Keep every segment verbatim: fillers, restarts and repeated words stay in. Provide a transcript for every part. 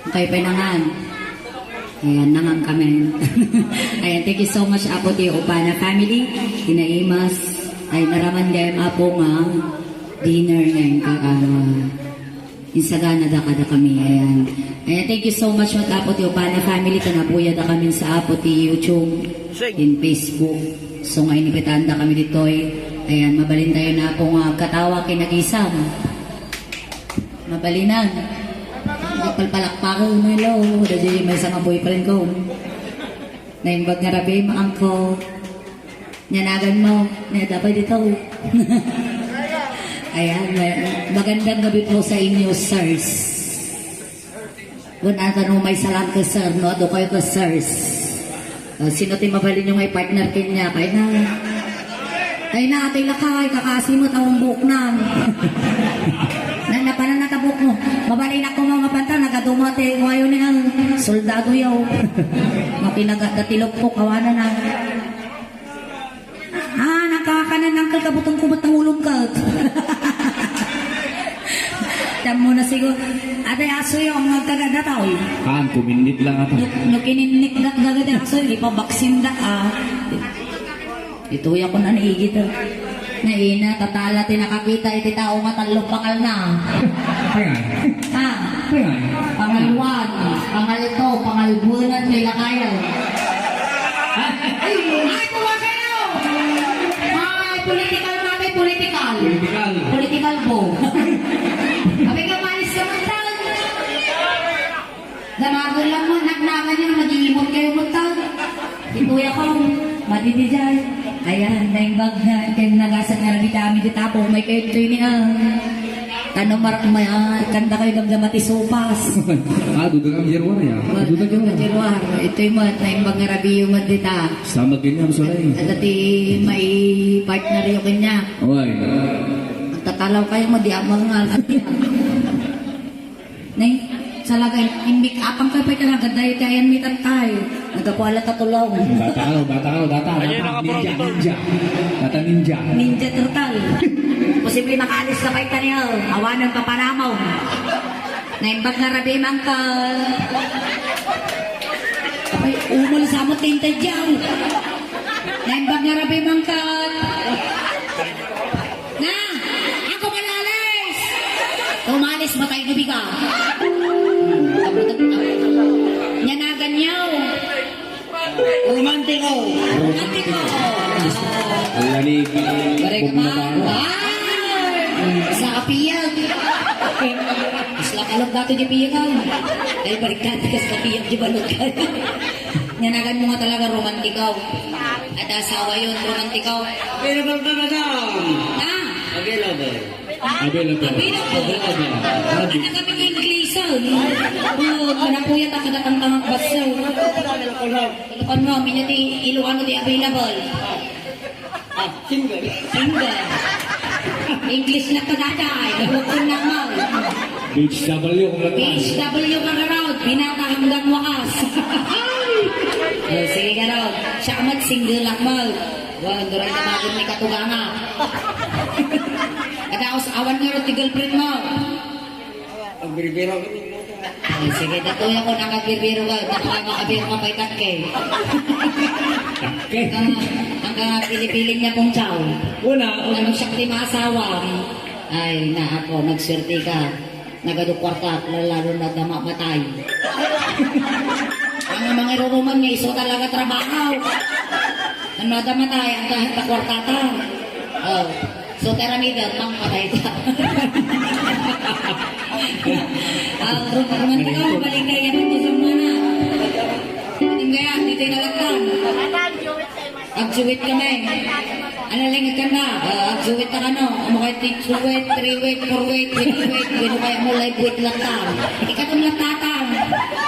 Kayo pa'y nangan. Ayan, nangan kami. Ayan, thank you so much, Apo, ti Opana family. Ti naimas. Ay, naraman gayam, Apo, nga dinner ngayon ka, ah, insagana da kada kami. Ayan. Ayan, thank you so much, Apo, ti Opana family. Kanapuya da kami sa Apo, ti YouTube. In Facebook. So, nga inipitan da kami ditoy. Ayan, mabalin tayo na, Apo, nga katawa kinagisam. Mabalinan. Palpalakpakan mo, hello. Dadi may isang boyfriend ko. Naimbag nga rabi, maangko. Nyanagan mo. Niyada pa dito. Ayan, ma- magandang gabi po sa inyo, sirs. Kung ano, ano may salang ka, sir, no? Ado kayo ka, sirs. O, sino ti mabalin yung ay partner kanya? Kaya na. Ay na, atay lakay, kakasi mo, tawang buhok na. Na, napanan na tabok mo. Mabalin ako mga panta, nagaduma ti ngayon ni ang soldado yaw. Makinaga, datilog ko, kawanan na. Ah, nakakanan ng kalkabutong kubot ng ulong ka. Tam mo na siguro. Ate aso yung magkagada tao. Kaan, kuminit lang ata. No, no kininit na gagada aso, ipabaksin da, ah. Ito ya ko na naigit, ah. Naina, tatala ti nakakita iti tao nga tallo pakal na. Kaya? Ha? Kaya? Pangalwan, pangalto, pangalbunan, may lakayan. Ay, tuwa kayo! Ay, political na, may political. Political. Political po. Sabi ka, malis ka man daw. Damagan lang mo, nagnagan niya, mag-iimot kayo mo daw. Ito ya ko, madidijay. Ayan, naimbag na, kaya nagasat nga nabitami di tapo, may kayo ito niya. Tano mar-, may, ah, kanda kayo damdama ti sopas. Ah, duda kang January, ah. Duda ka. January. Ito'y mat, naimbag nga rabiyo mat dita. Sama ganyan, Solay. At ati may partner yung kanya. Away. Magtatalaw kayo, madi amang nga. Nay, salagay, imbik apang kayo pa'y talaga, dahil kayan mi tantay. Nagapuala ta tulong. Bata ka, bata ka, bata. Ayun, bata, ninja, ninja. Bata ninja. Ninja turtle. Posible makaalis na pa'y tayo. Awanan papanamaw. Naimbag nga rabi, mangkal. Ay, umal sa mo, tintay dyan. Naimbag nga rabi, mangkal. Na, ako malalis. Umalis, matay na biga. Nyanagan niyo. Romantiko. Romantiko. Ala ni Barek bugnaw. Ay! Sa apiyag. Isla kalog dato di piyag. Ay, baliktad ka sa piyag di balog. Nyanagan mo nga talaga romantiko. At asawa yun, romantiko. Available ba, madam? Ha? Available. Available. Available. Available. Ano kami ng Inglesan? Oh, manapuyat ang kadatang tangak baso. Ilocano, minyo ti Ilocano ti available. Ah, single. Single. English na to, daday. Huwag ko naman. Beach W, kung lang. Beach W ka nga raw. Binata hanggang wakas. Oh, sige ka raw. Siya ka mat, single lang mo. Wala, duran ka bakit may katuganga. Kadaos, awan nga raw ti girlfriend mo. Pagbiribiro ko. Ay, sige, datoy ako nakagbiribiro ka. Datoy ako kabiro ka pa'y takke. Takke? Ang, ang pili-pili niya pong tsaw. Wala. Ano siya ti masawa? Ay, na ako, nagswerte ka. Nagadu kwarta, lalo na dama matay. Ang mga iruruman niya, iso talaga trabaho. Ano da matay, ang kahit ta kwarta ta. Oh. So, tara, may dalmang patay ta. Ah, rum-, romantiko, balik kayo, yan ang gusto mo na. Hindi kaya, dito yung nalagtan. Agsuwit kami. Ano lang ka na? Ah, agsuwit na kano? Ano kayo, tig suwit, three wit, four wit, six wit, gano kaya mo live wit lang ta? Ikaw lang tatang.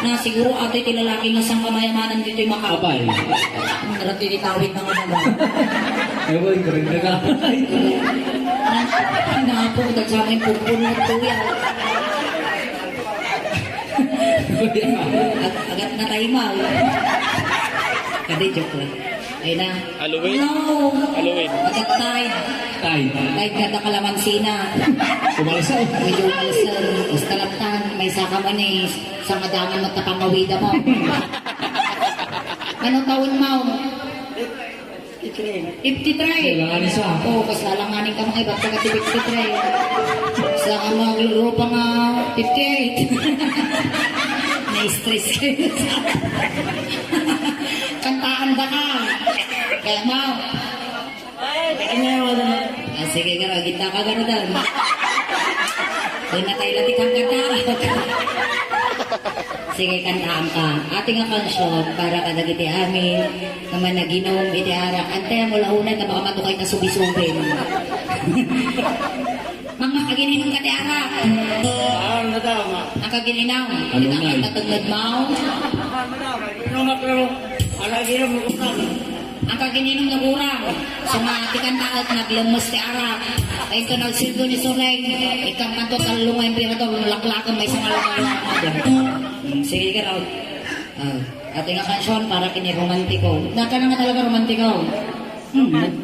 Na siguro ato iti lalaki nga sang kamayamanan dito yung maka- Apay. Ang rati ni tawid na nga naman. Ay, boy, kering na ka. Ang napo, nagsamay pupun mo, kuya. Ag-, agat na tayo, ma. Kadi, joke lang. Ay na. Halloween? No. Halloween. Agat tayo. Tayo. Tayo, kada kalamansina. Umalsa. Medyo umalsa. Basta lang tan, may saka manis. Dangadangan met ta pangawida mo. Ano taon mo? Fifty-three. Kailangan isa. Oo, kas lalanganin ka mga iba, pagka fifty-three. Sa mga maglulupa nga fifty-eight. Na-stress kayo. Kantaan ba ka? Kaya mo, ay, kanya, wala na. Ah, sige, garo, gitna ka, garo, dan. Kung natay lang, di kang ganda. Sige, kantaan ka. Ati nga kansion para kadagiti amin nga managinom iti arak. Antay mo launay ta baka matukay ta subi-subi. Mga agininom ka ti arak. Ah, nadama. Ang kagininom. Ano kita na kay eh? Katungod mo. Ah, nadama. Inom ako. Ala, inom mo kung Ang kagininom nga gurang, sumatikan taot, naglemes ti arak. Ay, ito nagsildo ni Suleng, ikang kanto tallo nga emperador, laklakan may isang alawala. Hmm, sige ka raw. Ah, ati nga kansion para kini romantiko. Naka na nga talaga romantiko. Hmm.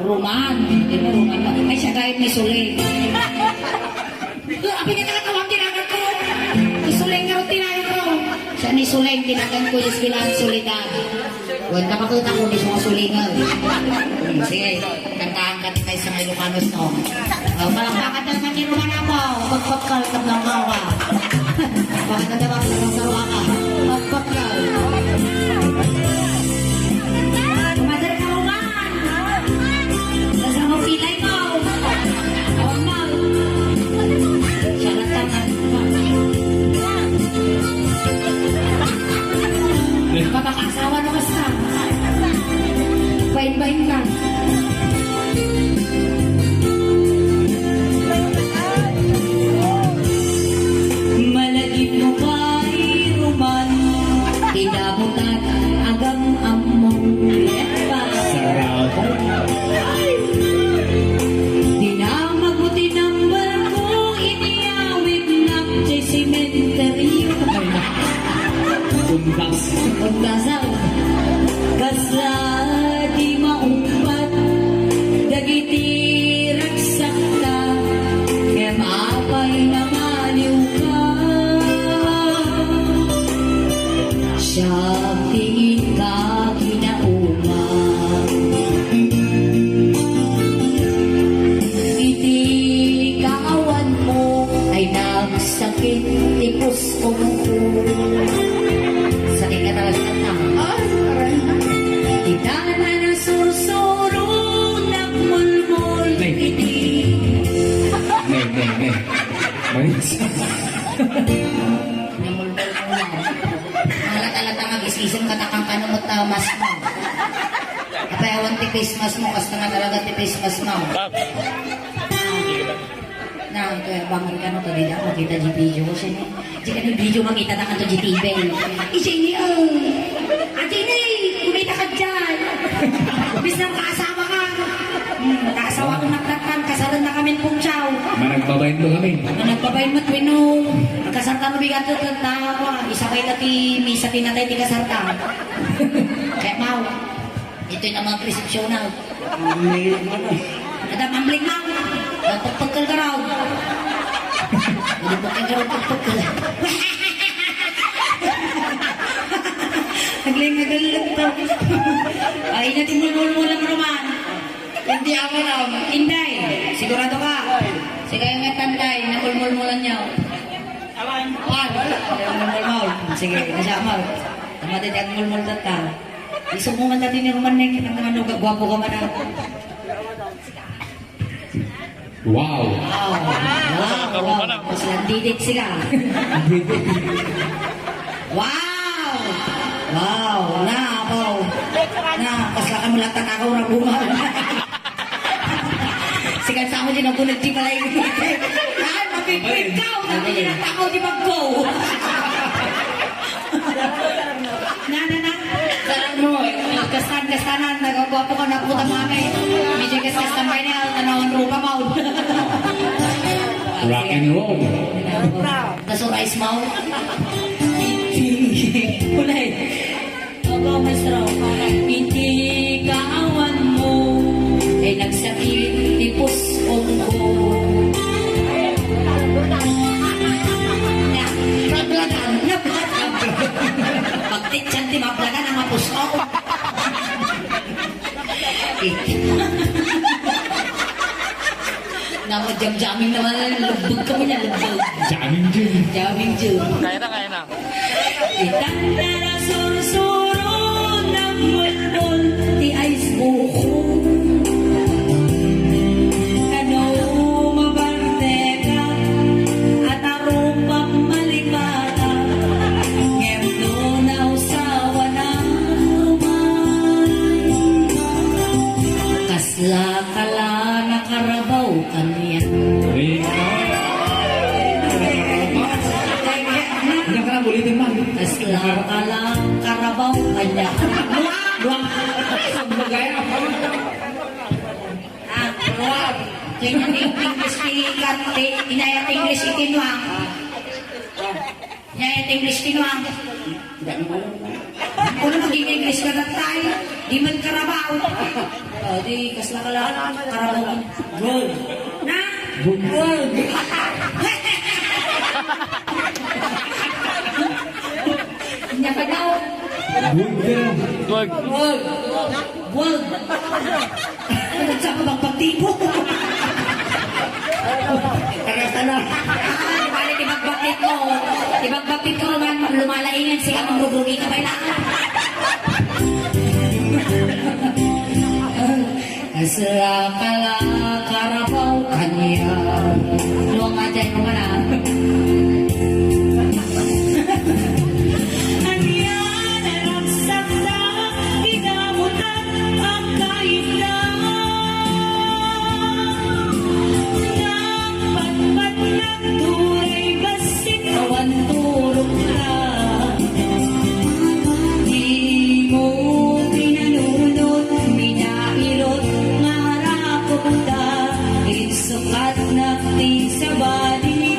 Roman, di ba, Roman? Ay, siya gayet ni Suleng. Ito, apin niya nakatawag, tinagan ko. Ni Suleng nga ron, tinagan ko. Siya ni Suleng, tinagan ko, Diyos ko lang, Soledad. Wen, kapakita ko, di siya sulingan. Hmm, sige, kantaan ka tayo sa may Ilocano song. Oh, palakpakan na naman ni Roman ako. Pagpagkal, tablang kawa. Bakit na dapat sa sarwa ka? Pagpagkal. Mother ka, Roman. Kasama pilay mo. Awan mo. Siya lang tangan. Papakasawa na basta. Bain-bain ka. Malagip mo pa, Roman. Tinabutan agam ammong lepa. Sarap. Dinamag mo tinambal ko, iniyawid na ti sementeryo. Undas. Undasaw. Kasla di maungpat dagiti ragsakta, ngem apay namaliwka. Siak ti inka kinauma. Iti kaawanmo ay nagsakit ti pusko. Sakit nga talaga na. Ay, aray. Ita na nasursuro, nagmulmul iti. Ne, ne, ne. Maris. Namulmul mo na. Ang lata-lata nga gis-isem ka, takang kano mo ta mas mo. Apay awan ti face mask mo, kasta nga talaga ti face mask mo. Na, kaya bangon ka no, pag ida, makita di video ko, sino? Di ka ni video, makita na kanto di T V. Ijay ni, oh. Ate ni, kumita ka dyan. Bis na makaasawa ka. Hmm, kaasawa ko nagtatan, kasalan na kami pungsaw. Managbabayin mo kami. Managbabayin mo, twino. Kasal ka mabigat to, tatawa. Isabay na ti, misa tinatay ti kasal ka. Kaya mau. Ito'y na mga resepsyon na. Amling mo na. Ada mamling na. Pagpagkal ka raw. Pagpagkal ka raw, pagpagkal. Nagling-nagling to. Ay, natin mulmul mo lang, Roman. Hindi ako raw. Inday, sigurado ka? Sige, nga tanday, namulmul mo lang niya. Awan. Awan. Namulmul mo. Sige, nasya mo. Tama din, mulmul ka. Iso mo man dati ni Roman, Nick. Ang mga nung gagwapo ka man, ah. Wow. Wow. Wow. Wow. Mas nandidit sila. Wow. Wow. Na, wow. Na, pas lang kami lang tatakaw na bunga. Sikan sa amo, di na bunag di pala yung. Ah, mapipit ka. Sabi nila, takaw di mag-go. Na, na, na. Sarap mo, eh. Kastan, kastanan, nagagwapo ka na puta mami. Medyo kaskas tambay niya, tanawan rupa mo. Rock and roll. Kasurais mo. Ulay. Opo, maestro. Iti kaawan mo, ay nagsakit ti puskong ko. Yan. Raglagan. Di mablagan ang mapusto. Namo jam-jamming naman, lubbog kami na lubbog. Jamming June. Jamming June. Kaya na, kaya na. Itanda na sursuro ng mulbol ti ice buko. Kano mabarteka, at arupam malipata, ngem no nausawan ang rumay. Kasla kala nakarabaw kaniya. Nakarabaw, ulitin man. Kasla kala karabaw kaniya. Luak, luak. Sabagay, ah. Ah, luak. Kanya ni English ti Karte, inayat English ti Nuang. Inayat English ti Nuang. Uno, mag-English ka datay. Di man karabaw. Oh, di, kasla kala karabaw. Gold. Na? Gold. Nya ka daw. Gold. Gold. Gold. Gold. Ano sa ka bang pagtibo? Tara, tara. Ah, bali, di magbatit mo. Di magbatit ko man, lumalaingan siya, mangrugrugi ka ba, ila? Kasla kala karabaw kaniya. Luang nga dyan, mga na. Ania, naragsak ta, ginamutan, agkayod na. Nagpatpat na, turay bassit, awan turok na. Di mo pinanunot, minairot, nga arakop ta, insukat na ti sabali,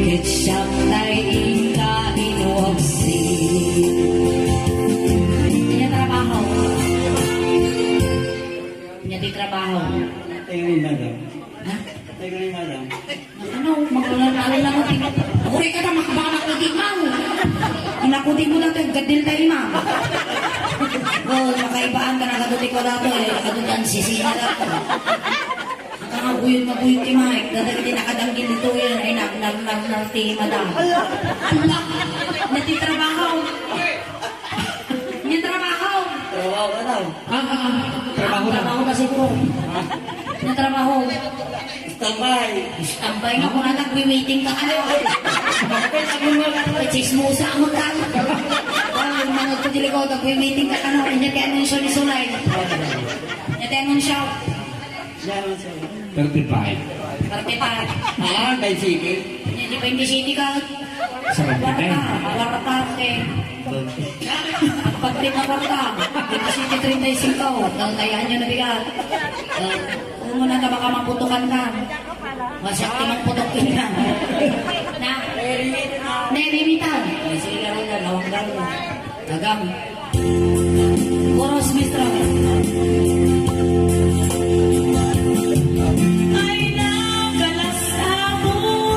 ket siak tay inka inuagsi. Ania trabaho? Ania ti trabaho? Ay, madam. Ha? Ay, madam. Ano, maglalalo na mo, tingnan. Uri ka na, makabaka ko di mo. Ang ako di mo lang, gadil tayo, ma. Oh, makaibaan ka na, kaduli ko lang to, eh. Kaduli ang sisina lang. Ang kangaguyod, maguyod ti Mike. Dada, hindi nakadanggil dito yan. Ay, nag, nag, nag, nag, ti madam. Ala! Ala! Natitrabaho. Ania trabaho? Trabaho ka na. Ah, ah, ah. Trabaho na. Trabaho ka siguro. Ania trabaho? Standby. Standby nga, kung anak, waiting ka, ano? Bakit? Ano nga? Chismosa mo, tal. Ano, yung mga to, dili ko, nag-waiting ka, ano? Ania ti anunsyo ni Sulay. Ania ti anunsyo. Thirty-five. Thirty-five. Ah, twenty-six. Hindi, twenty-six ka. Sa Cavite. Warta, warta, eh. Pag di na warta, twenty-six, treinta y cinco. Ang kayaan nyo na bigat. Ah, kung muna ka, baka maputukan ka. Masakti magputok din ka. Na? Nerimitan. Sige, lawang daw. Tagang. Chorus, maestro. Ay, nagalas ako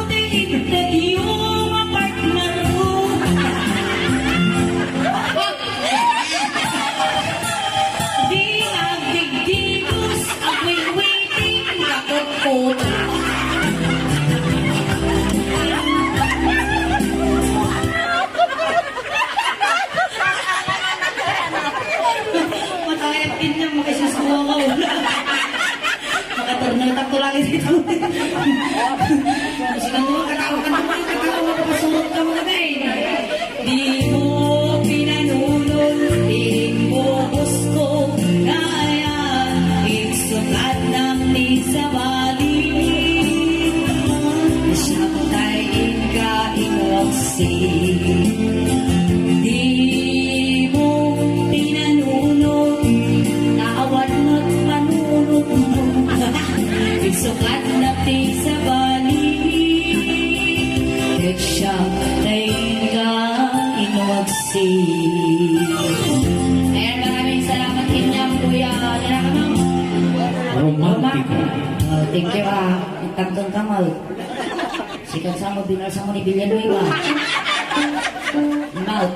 ti ited yo nga partner ko. Di agdigdigos, agwiwiting, kakutkot. Matayap din niya, makasusuwa ka, wala. Makaturno, takto lang ito. Gusto mo, katawa ka naman, katawa ka, pasurot ka mo na, eh. Di mo pinanunod, di mo gusto, kaya isukat ng di sabali. Siya tay inka inuwaksi. Di mo pinanunot, naawan mo't panunot mo. Isukat na ti sabali, ket siya tay inka inuwaksi. Ayan, maraming salamat kanya, Kuya. Yan ang ano? Romantiko. Oh, thank you, ah. Itangkang kamay. Sikat sa mo, binalsa mo ni Villanueva. Mouth.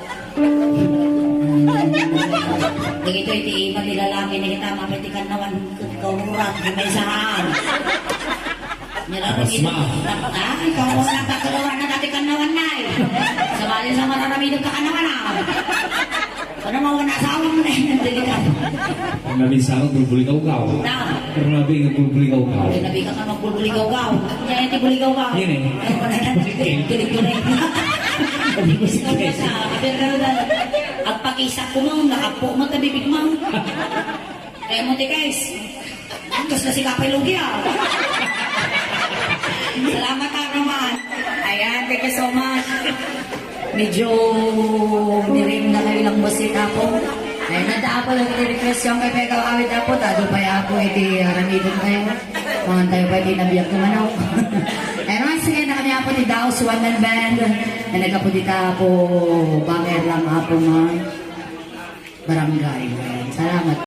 Dagitoy ti ima ti lalaki ni kita, mapay ti kannawan, kaurat, gumaysahan. Nila Apas ma. Ay, ikaw mo na, pagkagawa na dati kannawan na eh. Sabali sa mararamidog ka kannawan na. Ano mo, wala asawa mo na yun, delikado. Ang nabinsangan, bulbuligaw ka. Na. Pero nabi nga bulbuligaw ka. Ay, nabi ka ka magbuligaw ka. Yan, yan, ti buligaw ka. Yan eh. Ay, wala na. Sige. Tuloy-tuloy. Sabi ko, sige. Sabi ko, sabi ko, agpakisak ko mo, nakapo mo, tabibig mo. Kaya mo, ti guys. Antos na si Kapay Lugi, ah. Salamat, ah, naman. Ayan, thank you so much. Medyo nirim na kayo ng busit, Apo. Ayan, nanda, Apo, nag-request yung kay Pega Awit, Apo. Tado pa, Apo, iti aramidon kayo. Mangan tayo pa, iti nabiyak ng manok. Ayan, naman, sige na kami, Apo, ni Daos One Man Band. Ay, nagkapo dita, Apo, banger lang, Apo, man. Barangay. Ayan, salamat.